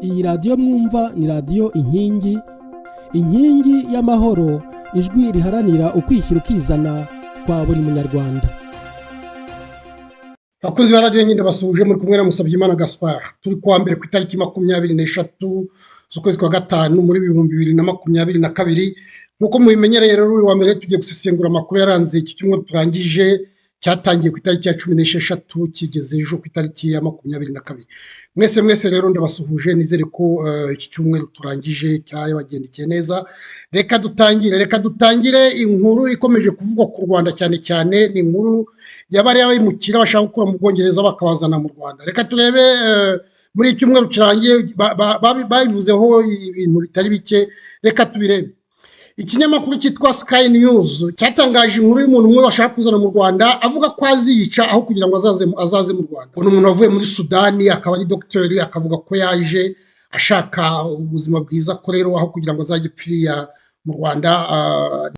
Iyi radiyo mwumva ni Radiyo Inkingi, inkingi y'amahoro, ijwi riharanira ukwishyira ukizana kwa buri Munyarwanda. Abakozi ba radiyo nyine basuhuje, muri kumwe na Musabyimana Gaspard. Turi kuwa mbere ku itariki 23 z'ukwezi kwa gatanu muri 2022. Nk'uko mubimenyereye rero, uyu wa mbere tugiye gusesengura amakuru yaranze iki cyumweru turangije, cyatangiye ku itariki ya 16 kigeze ejo ku itariki ya 22. Mwese mwese rero ndabasuhuje, nizere ko iki cyumweru turangije cyabagendekeye neza. Reka dutangire inkuru ikomeje kuvugwa ku Rwanda cyane cyane, ni inkuru y'abariya bimukira bashaka gukura mu Bwongereza bakabazana mu Rwanda. Reka turebe muri iki cyumweru kirangiye babivuzeho ibintu bitari bike. Reka tubirebe. Ikinyamakuru cyitwa Sky News cyatangaje inkuru y'umuntu umwe bashaka kuzana mu Rwanda, avuga ko aziyica aho kugira ngo azaze mu Rwanda. Ni umuntu wavuye muri Sudani, akaba ari dogiteri, akavuga ko yaje ashaka ubuzima bwiza, ko rero aho kugira ngo azajye ipfiriya mu Rwanda,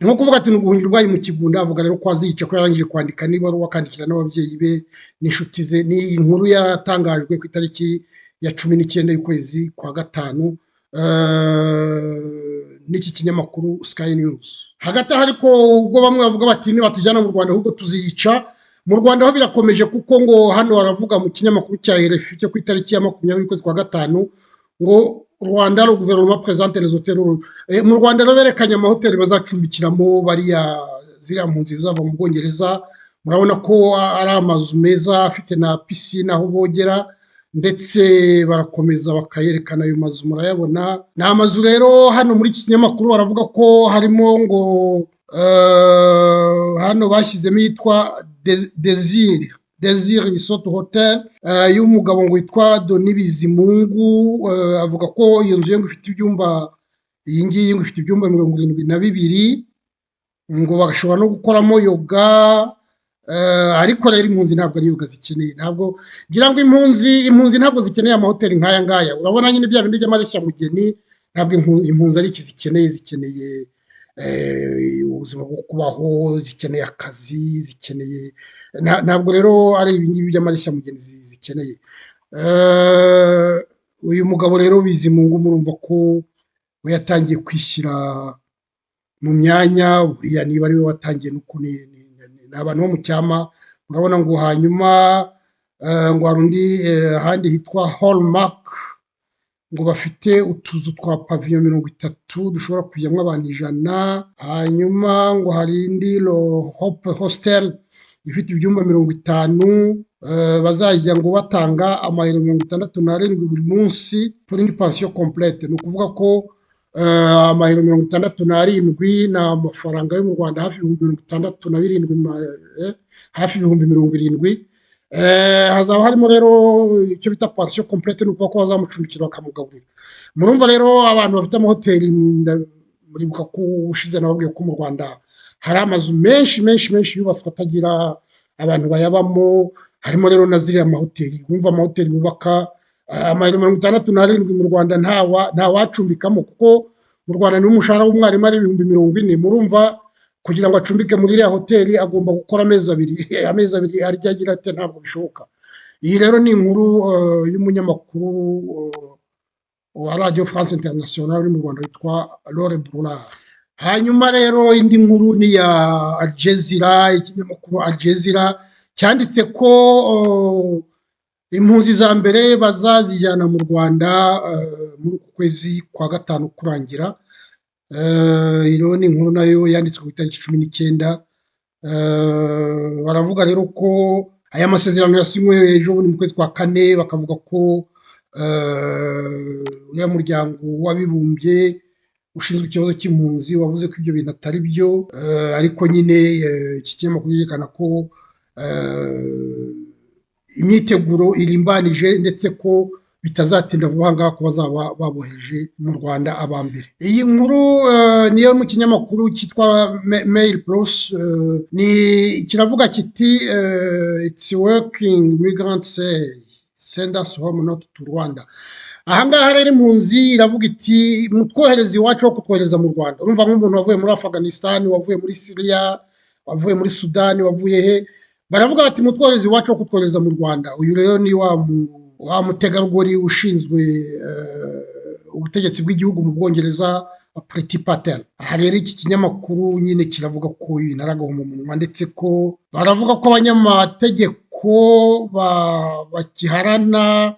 ni nko kuvuga ati ni uguhungira urwayi mu kigunda. Avuga rero ko aziyica, ko yarangije kwandika n'ibaruwa, akandikira n'ababyeyi be n'inshuti ze. Ni inkuru yatangajwe ku itariki ya 19 y'ukwezi kwa gatanu n'iki kinyamakuru Sky News. Hagati aho ariko, ubwo bamwe bavuga bati nibatujyana mu Rwanda ahubwo tuziyica, mu Rwanda ho birakomeje, kuko ngo hano baravuga mu kinyamakuru cya RFI cyo ku itariki ya 20 y'ukwezi kwa gatanu ngo "Rwanda, le gouvernement présente les hôtels". Mu Rwanda rero berekanye amahoteli bazacumbikiramo bariya ziriya mpunzi zizava mu Bwongereza. Murabona ko ari amazu meza afite na piscine, aho bogera, ndetse barakomeza bakayerekana ayo mazu, murayabona. Ni amazu rero hano muri iki kinyamakuru baravuga ko harimo ngo hano bashyizemo iyitwa Desire Resort Hotel y'umugabo ngo witwa Doni Bizimungu. Avuga ko iyo nzu ye ngo ifite ibyumba, iyi ngiyi ngo ifite ibyumba 72, ngo bagashobora no gukoramo yoga. Ariko rero impunzi ntabwo ari yoga zikeneye. Ntabwo ngira ngo impunzi ntabwo zikeneye amahoteli nk'aya ngaya. Urabona nyine bya bindi by'amareshyamugeni, ntabwo impunzi ari iki zikeneye. Zikeneye ubuzima bwo kubaho, zikeneye akazi, zikeneye, ntabwo rero ari ibingibi by'amareshyamugeni zikeneye. Uyu mugabo rero Bizimungu, murumva ko we yatangiye kwishyira mu myanya. Buriya niba ari we watangiye, nuko ni abantu bo mu cyama. Murabona ngo hanyuma ngo hari undi ahandi hitwa Hallmark, ngo bafite utuzu twa pavillon 30 dushobora kujyamo abantu 100. Hanyuma ngo hari indi Hope Hostel ifite ibyumba 50, bazajya ngo batanga amayero 67 buri munsi pour une pension complète. Ni ukuvuga ko amayero 67 ni amafaranga yo mu Rwanda hafi 67,000, hafi 70,000. Hazaba harimo rero icyo bita pension complète, ni ukuvuga ko bazamucumbikira, bakamugaburira. Murumva rero abantu bafite amahoteli, muribuka ko ushize nababwiye ko mu Rwanda hari amazu menshi menshi menshi yubatswe atagira abantu bayabamo, harimo rero na ziriya mahoteli. Wumva amahoteli bubaka, amayero 67 mu Rwanda ntawacumbikamo, kuko mu Rwanda niba umushahara w'umwarimu ari 40,000, murumva kugira ngo acumbike muri iriya hoteli agomba gukora amezi 2, amezi 2 arya agira ate? Ntabwo bishoboka. Iyi rero ni inkuru y'umunyamakuru wa Radio France Internationale uri mu Rwanda witwa Laure Brulard. Hanyuma rero indi nkuru ni iya Al Jazeera. Ikinyamakuru Al Jazeera cyanditse ko impunzi za mbere bazazijyana mu Rwanda muri uku kwezi kwa gatanu kurangira. Iyo ni inkuru nayo yanditswe ku itariki 19. Baravuga rero ko aya masezerano yasinywe ejo bundi mu kwezi kwa kane, bakavuga ko uriya muryango w'abibumbye ushinzwe ikibazo cy'impunzi wavuze ko ibyo bintu atari byo. Ariko nyine iki kinyamakuru cyerekana ko imyiteguro irimbanije, ndetse ko bitazatinda vuba aha ngaha ko bazaba baboheje mu Rwanda aba mbere. Iyi nkuru niyo mu kinyamakuru cyitwa Mail Plus, ni kiravuga kiti "It's working, migrants say, send us home, not to Rwanda". Aha ngaha rero impunzi iravuga iti mutwohereza iwacu aho kutwohereza mu Rwanda. Urumva nk'umuntu wavuye muri Afghanistan, wavuye muri Syria, wavuye muri Sudani, wavuye he, baravuga bati mutwohereza iwacu aho kutwohereza mu Rwanda. Uyu rero ni wa mutegarugori ushinzwe ubutegetsi bw'igihugu mu Bwongereza, Priti Patel. Aha rero iki kinyamakuru nyine kiravuga ko ibintu ari agahomamunwa, ndetse ko baravuga ko abanyamategeko bakiharana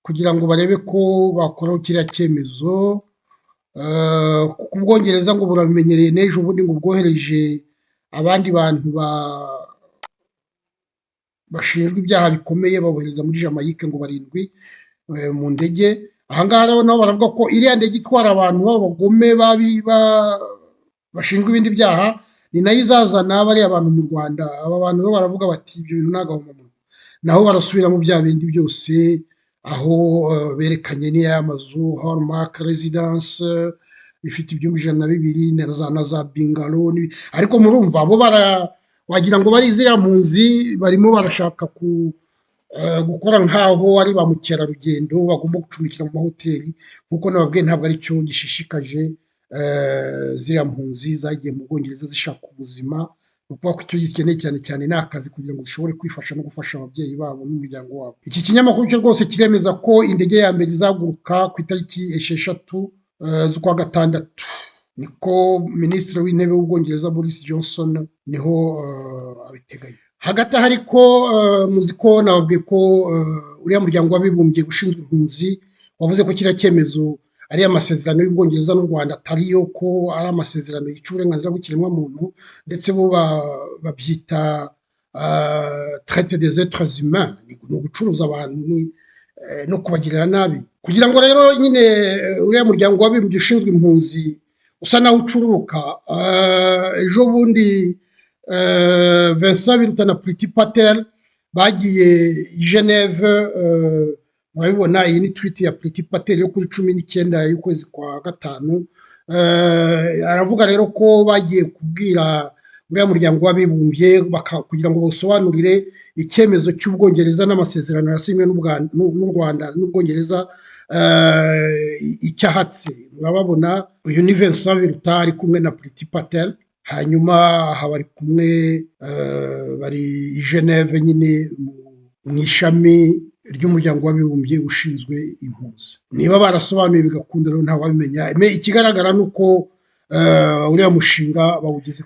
kugira ngo barebe ko bakoraho kiriya cyemezo, kuko Ubwongereza ngo burabimenyereye, n'ejo bundi ngo bwohereje abandi bantu bashinjwa ibyaha bikomeye, babohereza muri Jamaica ngo 7 mu ndege. Ahangaha rero nabo baravuga ko iriya ndege itwara abantu b'abagome bashinjwa ibindi byaha ni nayo izazana bariya bantu mu Rwanda. Aba bantu rero baravuga bati ibyo bintu ni agahomamunwa. Naho barasubira mu bya bindi byose, aho berekanye n'iya mazu Hallmark Residence ifite ibyumba 102 na za bungalow, ariko murumva bo wagira ngo bari ziriya mpunzi barimo barashaka gukora nk'aho ari ba mukerarugendo bagomba gucumbikira mu mahoteli. Nk'uko nababwiye, ntabwo aricyo gishishikaje ziriya mpunzi zagiye mu Bwongereza zishaka ubuzima. Ni ukuvuga ko icyo gikeneye cyane cyane ni akazi, kugira ngo zishobore kwifasha no gufasha ababyeyi babo n'umuryango wabo. Iki kinyamakuru cyo rwose kiremeza ko indege ya mbere izaguruka ku itariki 6 z'ukwa gatandatu, niko Minisitiri w'Intebe w'Ubwongereza Boris Johnson niho abiteganya. Hagati aho ariko, muzi ko nababwiye ko uriya muryango w'Abibumbye ushinzwe impunzi wavuze ko kiriya cyemezo, ariya masezerano y'Ubwongereza n'u Rwanda, atariyo, ko ari amasezerano yica uburenganzira bw'ikiremwamuntu, ndetse bo babyita traite des êtres humains, ni ugucuruza abantu no kubagirira nabi. Kugira ngo rero nyine uriya muryango w'Abibumbye ushinzwe impunzi usa naho ucururuka, ejo bundi Vincent Biruta na Priti Patel bagiye i Geneve. Murabibona, iyi ni tweet ya Priti Patel yo kuri 19 y'ukwezi kwa gatanu. Aravuga rero ko bagiye kubwira uriya muryango w'Abibumbye kugira ngo bawusobanurire icyemezo cy'Ubwongereza n'amasezerano yasinywe n'u Rwanda n'Ubwongereza icyahatse. Murababona, uyu ni Vincent Biruta ari kumwe na Priti Patel. Hanyuma aha bari kumwe, bari i Geneve nyine mu ishami ry'Umuryango w'Abibumbye ushinzwe impunzi. Niba barasobanuye bigakunda rero ntawabimenya. Ikigaragara ni uko uriya mushinga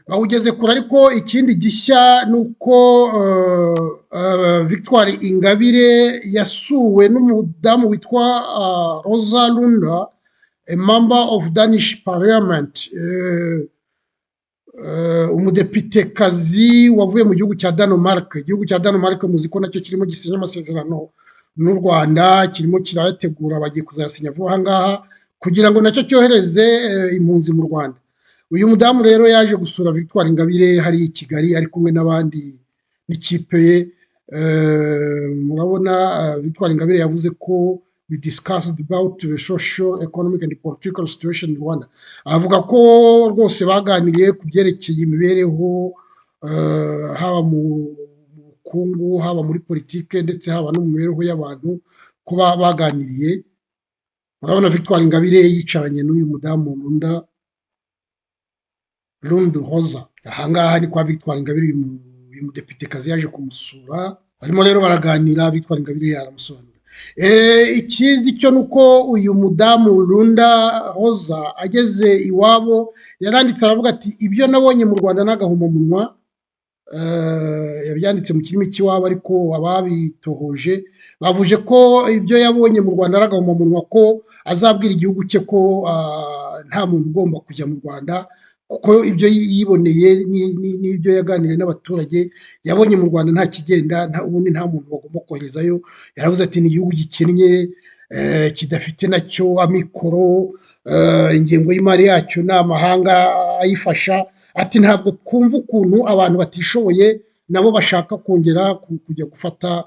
bawugeze kure. Ariko ikindi gishya ni uko Victoire Ingabire yasuwe n'umudamu witwa Rosa Lunda, a member of Danish Parliament, umudepitekazi wavuye mu gihugu cya Danemark. Igihugu cya Danemark muzi ko nacyo kirimo gisinya amasezerano n'u Rwanda, kirimo kirayategura, bagiye kuzayasinya vuba aha ngaha kugira ngo nacyo cyohereze impunzi mu Rwanda. Uyu mudamu rero yaje gusura Victoire Ingabire hari i Kigali, ari kumwe n'abandi n'ikipe ye. Murabona Victoire Ingabire yavuze ko "we discussed about the social, economic and political situation in Rwanda". Avuga ko rwose baganiriye ku byerekeye imibereho, haba mu bukungu, haba muri politike, ndetse haba no mu mibereho y'abantu, ko baganiriye. Murabona Victoire Ingabire yicaranye n'uyu mudamu Lunda Lundu Rosa. Ahangaha ni kwa Victoire Ingabire, uyu mudepitekazi yaje kumusura, barimo rero baraganira, Victoire Ingabire aramusobanurira. Ikizi cyo ni uko uyu mudamu Lunda Rosa ageze iwabo yaranditse, aravuga ati "Ibyo nabonye mu Rwanda n'agahomamunwa". Yabyanditse mu kirimi cy'iwabo, ariko ababitohoje bavuze ko ibyo yabonye mu Rwanda ari agahomamunwa, ko azabwira igihugu cye ko nta muntu ugomba kujya mu Rwanda, kuko ibyo yiboneye n'ibyo yaganiriye n'abaturage yabonye mu Rwanda nta kigenda, ubundi nta muntu bagomba koherezayo. Yaravuze ati ni igihugu gikennye, kidafite nacyo amikoro, ingengo y'imari yacyo ni amahanga ayifasha. Ati ntabwo twumva ukuntu abantu batishoboye nabo bashaka kongera kujya gufata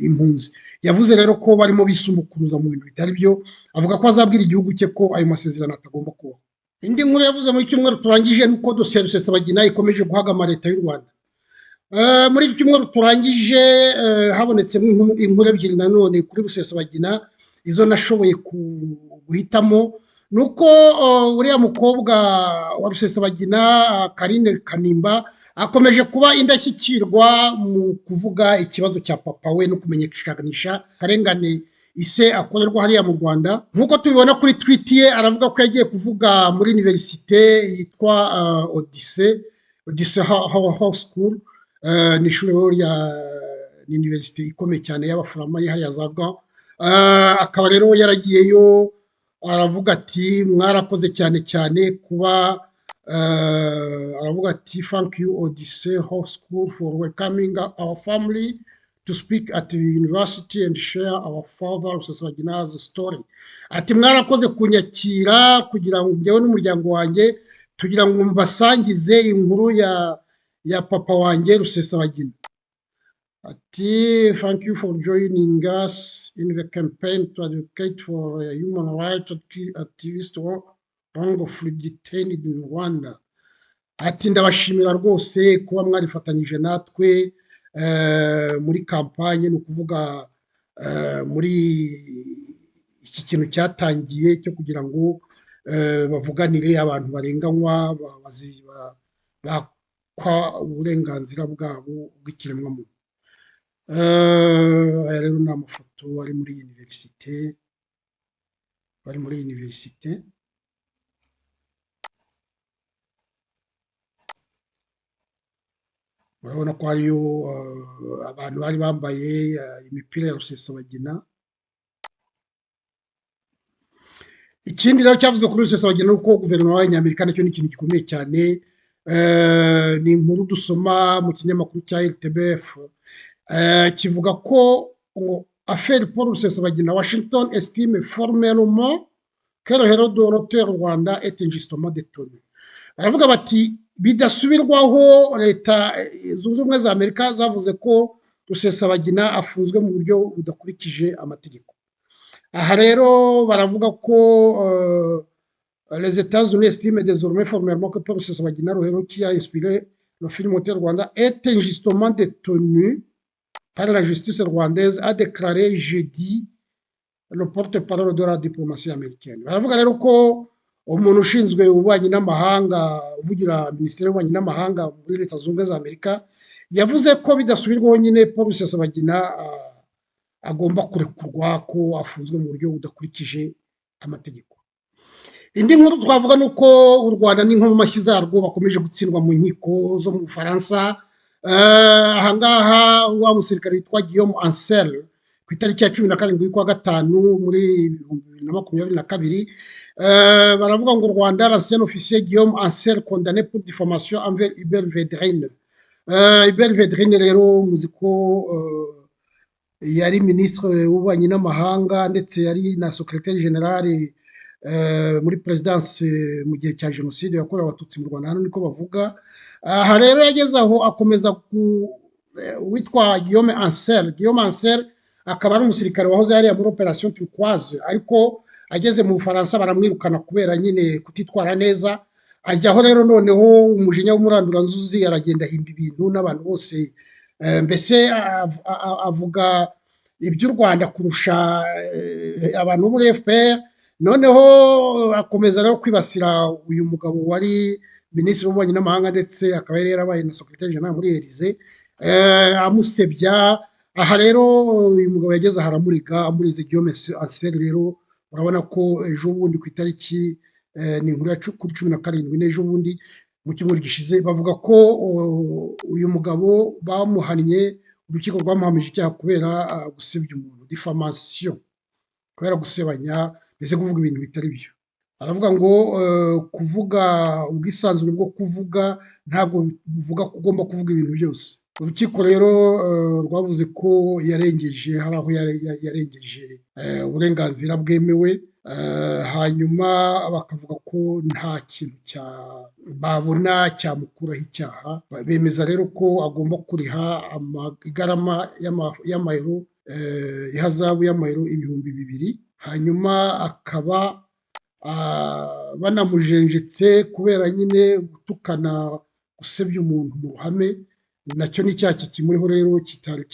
impunzi. Yavuze rero ko barimo bisumbukuruza mu bintu bitari byo, avuga ko azabwira igihugu cye ko ayo masezerano atagomba kubaho. Indi nkuru yavuze muri cyumweru turangije ni uko dosiye ya Rusesabagina ikomeje guhagama leta y'u Rwanda. Muri iki cyumweru turangije habonetsemo inkuru ebyiri nanone kuri Rusesabagina. Izo nashoboye guhitamo ni uko uriya mukobwa wa Rusesabagina, Karine Kanimba, akomeje kuba indashyikirwa mu kuvuga ikibazo cya papa we no kumenyekanisha akarengane. ise akorerwa hariya mu Rwanda. Nk'uko tubibona kuri tweet ye, aravuga ko yagiye kuvuga muri université yitwa Odyssey School. Ni ishuri rya ni université ikomeye cyane y'Abafurama iri hariya za Gand. Akaba rero yaragiyeyo, aravuga ati: "Mwarakoze cyane cyane kuba", aravuga ati: "Thank you, Odyssey School, for welcoming our family to speak at the university and share our father Rusesabagina's story." Ati: "Mwarakoze kunyakira kugira ngo njyewe n'umuryango wanjye tugira ngo mbasangize inkuru ya papa wanjye Rusesabagina." Ati: "Thank you for joining us in the campaign to advocate for human rights activist wrongfully detained in Rwanda." Ati: "Ndabashimira rwose kuba mwarifatanyije natwe muri campagne", ni ukuvuga muri iki kintu cyatangiye cyo kugira ngo bavuganire abantu barenganywa, bakwa uburenganzira bwabo bw'ikiremwamuntu. Aya rero ni amafoto ari muri université, bari muri université. Murabona ko hariyo abantu bari bambaye imipira ya Rusesabagina. Ikindi rero cyavuzwe kuri Rusesabagina ni uko guverinoma y'Abanyamerika, nacyo ni ikintu gikomeye cyane, ni inkuru dusoma mu kinyamakuru cya RTBF, kivuga ko ngo affaire Paul Rusesabagina, Washington estime formellement que le héros de l'auteur Rwanda est injustement détenu. Baravuga bati bidasubirwaho, Leta Zunze Ubumwe za Amerika zavuze ko Rusesabagina afunzwe mu buryo budakurikije amategeko. Aha rero baravuga ko les États-Unis estiment désormais formellement que Paul Rusesabagina, le héros qui a inspiré le film Hotel Rwanda, est injustement détenu par la justice rwandaise, a déclaré jeudi le porte-parole de la diplomatie américaine. Baravuga rero ko umuntu ushinzwe ububanyi n'amahanga, uvugira minisiteri y'ububanyi n'amahanga muri Leta Zunze Ubumwe za Amerika, yavuze ko bidasubirwaho nyine Paul Rusesabagina agomba kurekurwa, ko afunzwe mu buryo budakurikije amategeko. Indi nkuru twavuga ni uko u Rwanda n'inkomamashyi zarwo bakomeje gutsindwa mu nkiko zo mu Bufaransa. Ahangaha wa musirikare witwa Guillaume Ancel, ku itariki ya 17 y'ukwa gatanu muri 2022, baravuga ngo Rwanda, l'ancien officier Guillaume Ancel condamné pour diffamation envers Hubert Védrine. Hubert Védrine rero muzi ko yari minisitiri w'ububanyi n'amahanga, ndetse yari na secrétaire général muri présidence mu gihe cya jenoside yakorewe Abatutsi mu Rwanda, hano niko bavuga. Aha rero yageze aho akomeza witwa Guillaume Ancel. Guillaume Ancel akaba ari umusirikare wahoze hariya muri opération Turquoise, ariko ageze mu Bufaransa baramwirukana kubera nyine kutitwara neza. Ajyaho rero noneho umujinya w'umuranduranzuzi, aragenda ahimba ibintu n'abantu bose, mbese avuga iby'u Rwanda kurusha abantu bo muri FPR. Noneho akomeza rero kwibasira uyu mugabo wari minisitiri w'ububanyi n'amahanga, ndetse akaba yari yarabaye na secrétaire général muri Élysée, amusebya. Aha rero uyu mugabo yageze aha aramurega, amurize Guillaume Ancel. Rero urabona ko ejo bundi ku itariki, ni inkuru ya kuri 17 n'ejo bundi mu cyumweru gishize, bavuga ko uyu mugabo bamuhannye, urukiko rwamuhamije icyaha kubera gusebya umuntu, diffamation, kubera gusebanya, mbese kuvuga ibintu bitari byo. Aravuga ngo kuvuga, ubwisanzure bwo kuvuga ntabwo buvuga ko ugomba kuvuga ibintu byose. Urukiko rero rwavuze ko yarengeje, hari aho yarengeje uburenganzira bwemewe, hanyuma bakavuga ko nta kintu cya babona cyamukuraho icyaha. Bemeza rero ko agomba kuriha igarama y'amayero, ihazabu y'amayero 2000, hanyuma akaba banamujenjetse kubera nyine gutukana, gusebya umuntu mu ruhame, nacyo ni icyaha kikimuriho rero kitari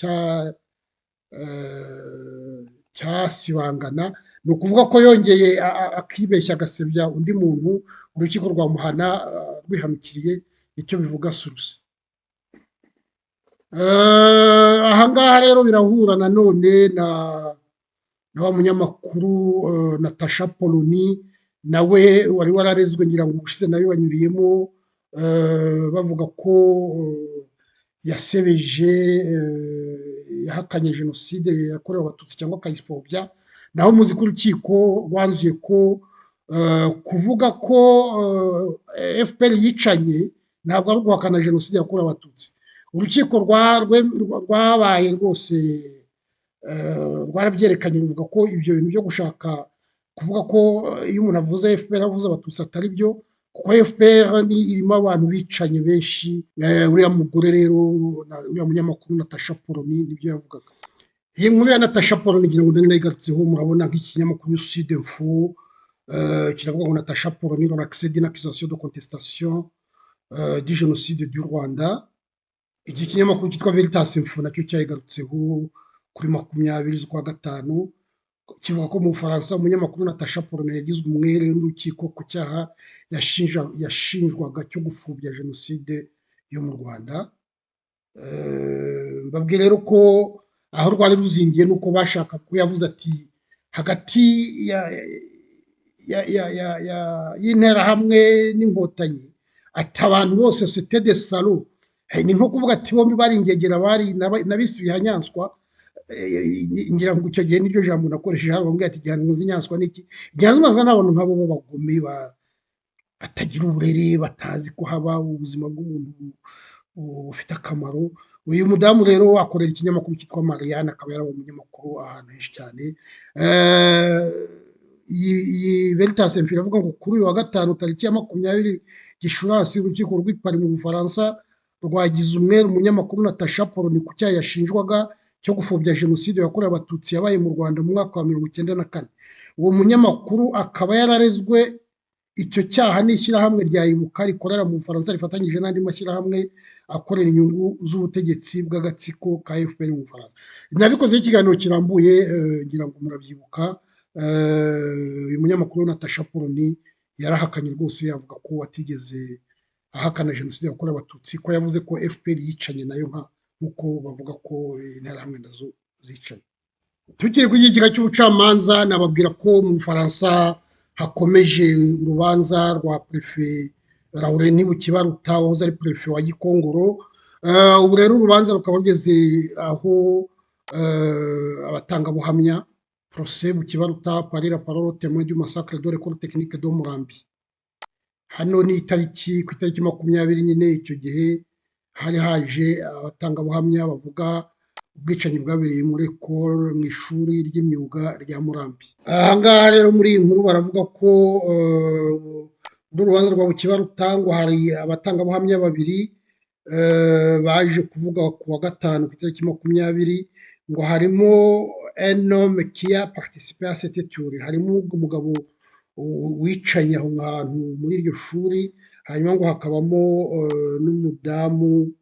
cyasibangana. Ni ukuvuga ko yongeye akibeshya agasebya undi muntu, urukiko rwamuhana rwihanukiriye, nicyo bivuga sursis. Ahangaha rero birahura nanone na Na wa munyamakuru Natacha Polony nawe wari wararezwe, ngira ngo ubushize nawe banyuriyemo, bavuga ko yasebeje, yahakanye jenoside yakorewe Abatutsi cyangwa akayipfobya. Naho muzi ko urukiko rwanzuye ko kuvuga ko FPR yicanye ntabwo ari uguhakana jenoside yakorewe Abatutsi. Urukiko rwabaye rwose rwarabyerekanye, ruvuga ko ibyo bintu byo gushaka kuvuga ko iyo umuntu avuze FPR avuze Abatutsi atari byo, kuko FPR ni irimo abantu bicanye benshi. Uriya mugore rero, uriya munyamakuru Natacha Polony nibyo yavugaga. Iyi nkuru ya Natacha Polony ngira ngo nayigarutseho. Murabona nk'ikinyamakuru Sud Info kiravuga ngo "Natacha Polony relaxée d'une accusation de contestation du génocide du Rwanda". Iki kinyamakuru cyitwa Veritas Info nacyo cyayigarutseho kuri 20 z'ukwa gatanu, kivuga ko mu Bufaransa umunyamakuru Natacha Polony yagizwe umwere n'urukiko ku cyaha yashinjwaga cyo gupfobya jenoside yo mu Rwanda. Mbabwira rero ko aho rwari ruzingiye nuko bashaka ko yavuze ati hagati y'Interahamwe n'Inkotanyi, ati abantu bose c'était des salauds. Ni nko kuvuga ati bombi bari ingegera, bari n'abisi bihanyanswa. Ngira ngo icyo gihe niryo jambo nakoresheje hano, bambwira ati igihanwa z'inyamaswa ni iki? Igihanwa ni abantu nk'abo b'abagome, batagira uburere, batazi ko haba ubuzima bw'umuntu bufite akamaro. Uyu mudamu rero akorera ikinyamakuru cyitwa Marianne, akaba yarabaye umunyamakuru ahantu henshi cyane. Iyi Veritas Info iravuga ngo kuri uyu wa gatanu tariki ya 20 Gicurasi, urukiko rw'i Paris mu Bufaransa rwagize umwere umunyamakuru Natacha Polony ku cyaha yashinjwaga cyo gupfobya jenoside yakorewe Abatutsi yabaye mu Rwanda mu mwaka wa 94. Uwo munyamakuru akaba yararezwe icyo cyaha n'ishyirahamwe rya Ibuka rikorera mu Bufaransa, rifatanyije n'andi mashyirahamwe akorera inyungu z'ubutegetsi bw'agatsiko ka FPR mu Bufaransa. Nabikozeho ikiganiro kirambuye, ngira ngo murabyibuka. Uyu munyamakuru Natacha Polony yarahakanye rwose, avuga ko atigeze ahakana jenoside yakorewe Abatutsi, ko yavuze ko FPR yicanye nayo nk'uko bavuga ko Interahamwe nazo zicanye. Tukiri ku gika cy'ubucamanza, nababwira ko mu Bufaransa hakomeje urubanza rwa préfet Laurent Bucyibaruta wahoze ari préfet wa Gikongoro. Ubu rero urubanza rukaba rugeze aho abatangabuhamya, procès Bucyibaruta pris la parole, témoin du massacre de l'École technique de Murambi. Hano ni itariki, ku itariki 20 nyine, icyo gihe hari haje abatangabuhamya bavuga ubwicanyi bwabereye muri école, mu ishuri ry'imyuga rya Murambi. Aha ngaha rero muri iyi nkuru baravuga ko muri urubanza rwa Bucyibaruta ngo hari abatangabuhamya babiri baje kuvuga ku wa gatanu ku itariki 20, ngo harimo un homme qui a participé à cette tuerie, harimo umugabo wicaye aho hantu muri iryo shuri, hanyuma ngo hakabamo n'umudamu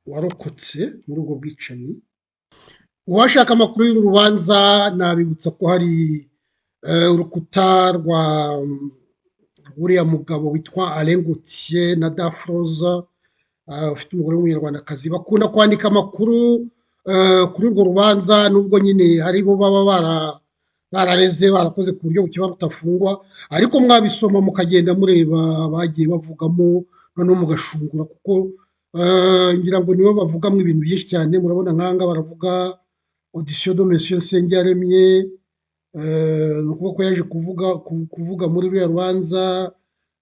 warokotse muri ubwo bwicanyi. Uwashaka amakuru y'uru rubanza, nabibutsa ko hari urukuta rwa uriya mugabo witwa Alain Gauthier na Dafroza ufite umugore w'Umunyarwandakazi, bakunda kwandika amakuru kuri urwo rubanza, nubwo nyine ari bo baba barareze, barakoze ku buryo bukiba butafungwa, ariko mwabisoma mukagenda mureba bagiye bavugamo, noneho mugashungura, kuko ngira ngo nibo bavugamo ibintu byinshi cyane. Murabona nk'aha baravuga audition de monsieur Nsengiyaremye, ni ukuvuga ko yaje kuvuga muri ruriya rubanza.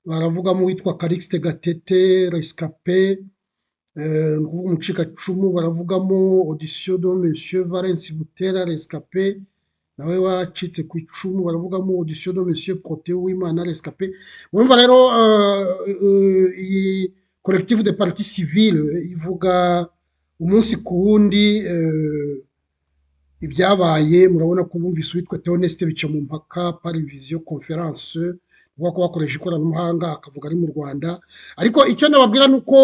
Baravugamo uwitwa Calixte Gatete, rescapé, ni ukuvuga umucikacumu. Baravugamo audition de monsieur Valens Butera, rescapé, nawe wacitse ku icumu. Baravugamo audition de monsieur Protais Uwimana, rescapé. Murumva rero iyi collectif de parties civiles ivuga umunsi ku wundi ibyabaye. Murabona ko bumvise uwitwa Theoneste Bicamumpaka par visioconférence, uvuga ko bakoresha ikoranabuhanga, akavuga ari mu Rwanda. Ariko icyo nababwira ni uko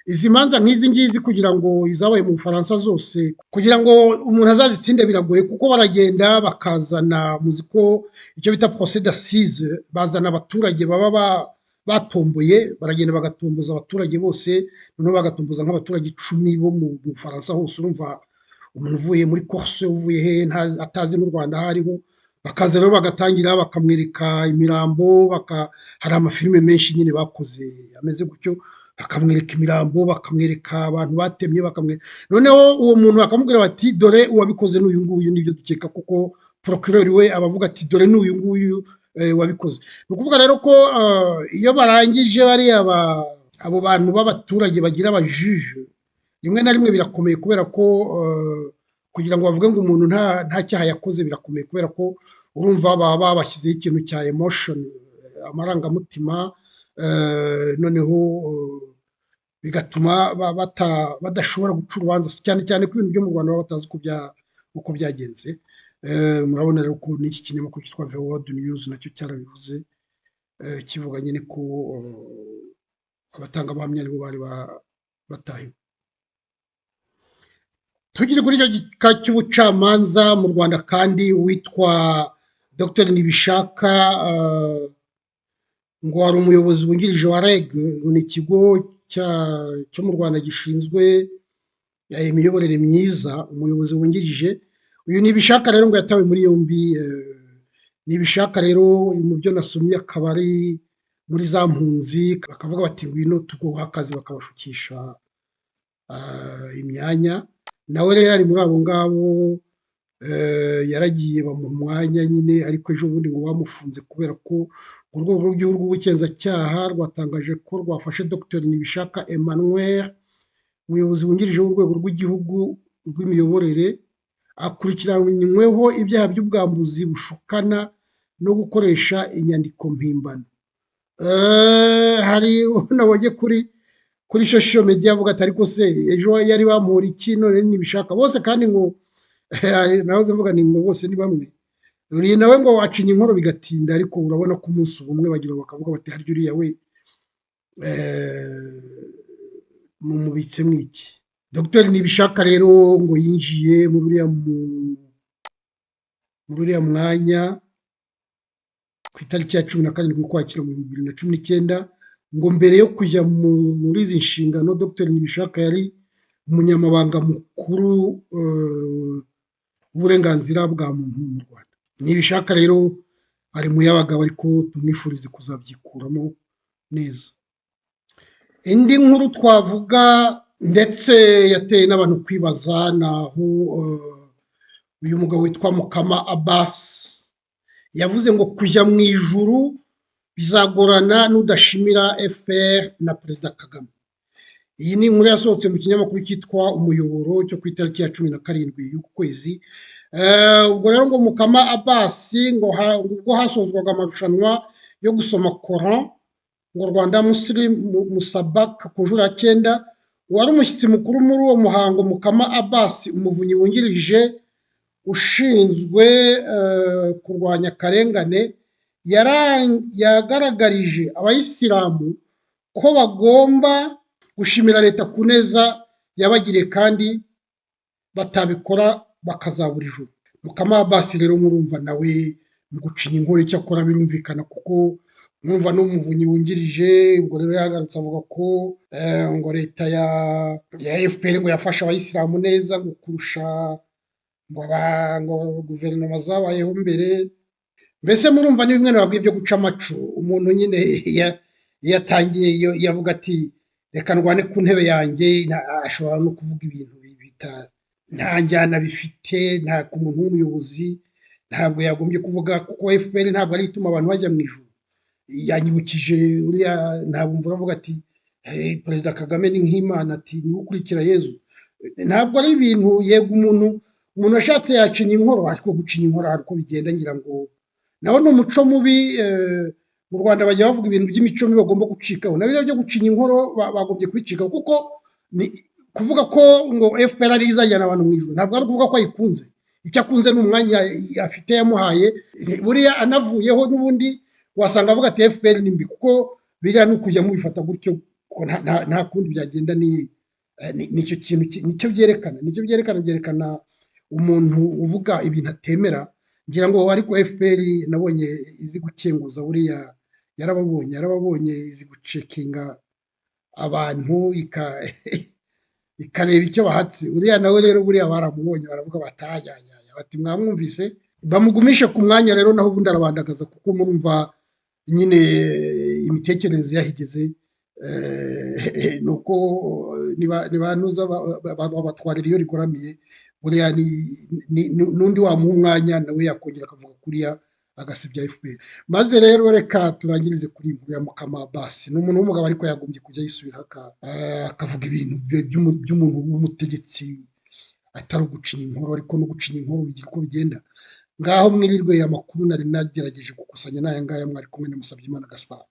izi manza nk'izi ngizi, kugira ngo izabaye mu Bufaransa zose, kugira ngo umuntu azazitsinde biragoye, kuko baragenda bakazana, muzi ko icyo bita procès d'assises, bazana abaturage baba batomboye, baragenda bagatomboza abaturage bose, noneho bagatomboza nk'abaturage 10 bo mu Bufaransa hose. Urumva Umuntu uvuye muri Corse, uvuye he, atazi n'u Rwanda aho ariho, bakaza rero bagatangira bakamwereka imirambo. Hari amafilime menshi nyine bakoze ameze gutyo, bakamwereka imirambo, bakamwereka abantu batemye, bakamwereka noneho uwo muntu bakamubwira bati dore uwabikoze n'uyu nguyu, nibyo dukeka, kuko procureur we abavuga ati dore n'uyu nguyu wabikoze. Ni ukuvuga rero ko iyo barangije bariya abo bantu b'abaturage bagira abajuge, rimwe na rimwe birakomeye, kubera ko kugira ngo bavuge ngo umuntu nta cyaha yakoze birakomeye, kubera ko urumva baba babashyizeho ikintu cya emotion, amarangamutima, noneho bigatuma badashobora guca urubanza, cyane cyane ko ibintu byo mu Rwanda baba batazi uko byagenze. Murabona rero ko n'iki kinyamakuru cyitwa The World News nacyo cyarabivuze, kivuga nyine ko abatangabuhamya aribo bari batahiwe. Tugire kuri icyo gika cy'ubucamanza mu Rwanda kandi, uwitwa Dr Nibishaka ngo wari umuyobozi wungirije wa REG, ni ikigo cyo mu Rwanda gishinzwe imiyoborere myiza, umuyobozi wungirije uyu Nibishaka rero ngo yatawe muri yombi. Nibishaka rero mu byo nasomye akaba ari muri za mpunzi, bakavuga bati ngwino tuguha akazi, bakabashukisha imyanya. Nawe rero ari muri abo ngabo, yaragiye bamuha umwanya nyine, ariko ejo bundi ngo bamufunze kubera ko urwego rw'igihugu rw'ubugenzacyaha rwatangaje ko rwafashe Dr Nibishaka Emmanuel, umuyobozi wungirije w'urwego rw'igihugu rw'imiyoborere, akurikiranyweho ibyaha by'ubwambuzi bushukana no gukoresha inyandiko mpimbano. Hari nabonye kuri social media avuga ati ariko se ejo yari bamuhora iki, none Nibishaka bose, kandi ngo nahoze mvuga ni ngo bose ni bamwe. Uriya nawe ngo acinya inkoro bigatinda, ariko urabona ko umunsi ubumwe bagira bakavuga bati harya uriya we mumubitse mwiki. Dr Nibishaka rero ngo yinjiye muri uriya mwanya ku itariki ya 17 Ukwakira mu 2019. Ngo mbere yo kujya muri izi nshingano, Dr Nibishaka yari umunyamabanga mukuru w'uburenganzira bwa muntu mu Rwanda. Nibishaka rero ari mu y'abagabo, ariko tumwifurize kuzabyikuramo neza. Indi nkuru twavuga ndetse yateye n'abantu kwibaza ni aho uyu mugabo witwa Mukama Abbas yavuze ngo kujya mu ijuru bizagorana n'udashimira FPR na Perezida Kagame. Iyi ni inkuru yasohotse mu kinyamakuru cyitwa Umuyoboro cyo ku itariki ya 17 y'uku kwezi. Ubwo rero ngo Mukama Abbas ngo ubwo hasozwaga amarushanwa yo gusoma Coran ngo Rwanda Muslim Musabaka ku nshuro ya 9, wari umushyitsi mukuru muri uwo muhango Mukama Abbas, umuvunyi wungirije ushinzwe kurwanya akarengane, yagaragarije abayisilamu ko bagomba gushimira leta ku neza yabagiriye, kandi batabikora bakazabura ijuru. Mukama Abbas rero murumva nawe mu gucinya inkoro icyo akora birumvikana, kuko mwumva n'umuvunyi wungirije. Ubwo rero yagarutse avuga ko ngo leta ya FPR ngo yafashe abayisilamu neza ngo kurusha ngo guverinoma zabayeho mbere. Mbese murumva ni bimwe nababwiye byo guca amacu. Umuntu nyine yatangiye yavuga ati reka ndwane ku ntebe yanjye, ashobora no kuvuga ibintu nta njyana bifite, nta ku muntu w'umuyobozi ntabwo yagombye kuvuga, kuko FPR ntabwo ari ituma abantu bajya mu ijuru. Yanyibukije uriya ntabwo mvura avuga ati Perezida Kagame ni nk'Imana, ati niwe ukurikira Yezu. Ntabwo ari ibintu, yego umuntu ashatse yacinya inkoro, ariko gucinya inkoro hari uko bigenda, ngira ngo naho ni umuco mubi. Mu Rwanda bajya bavuga ibintu by'imico mibi bagomba gucikaho, na biriya byo gucinya inkoro bagombye kubicikaho, kuko ni kuvuga ko ngo FPR ari izajyana abantu mu ijuru, ntabwo ari ukuvuga ko ayikunze. Icyo akunze ni umwanya afite yamuhaye, buriya anavuyeho n'ubundi wasanga avuga ati FPR ni mbi, kuko biriya ni ukujya mubifata gutyo, kuko nta kundi byagenda. Nicyo kintu nicyo byerekana, nicyo byerekana, byerekana umuntu uvuga ibintu atemera. Ngira ngo ariko FPR nabonye izi gukenguza, buriya yarababonye izi gucekinga abantu. ikareba icyo bahatse. Uriya nawe rero buriya baramubonye, baravuga batayayaya, bati mwamwumvise, bamugumishe ku mwanya rero, naho ubundi arabandagaza, kuko murumva nyine imitekerereze yahigeze. Ni uko niba nuza babatwarira iyo rigoramiye. Buriya n'undi wamuha umwanya nawe yakongera akavuga kuriya, agasebya FPR. Maze rero reka turangirize kuri iyi nkuru ya Mukama Basi. Ni umuntu w'umugabo, ariko yagombye kujya yisubira akavuga ibintu by'umuntu w'umutegetsi, atari ugucinya inkuru. Ariko no gucinya inkuru bigira uko bigenda. Ngaho mwirirwe. Amakuru nari nagerageje gukusanya n'aya ngaya. Mwari kumwe na Musabyimana Gaspard.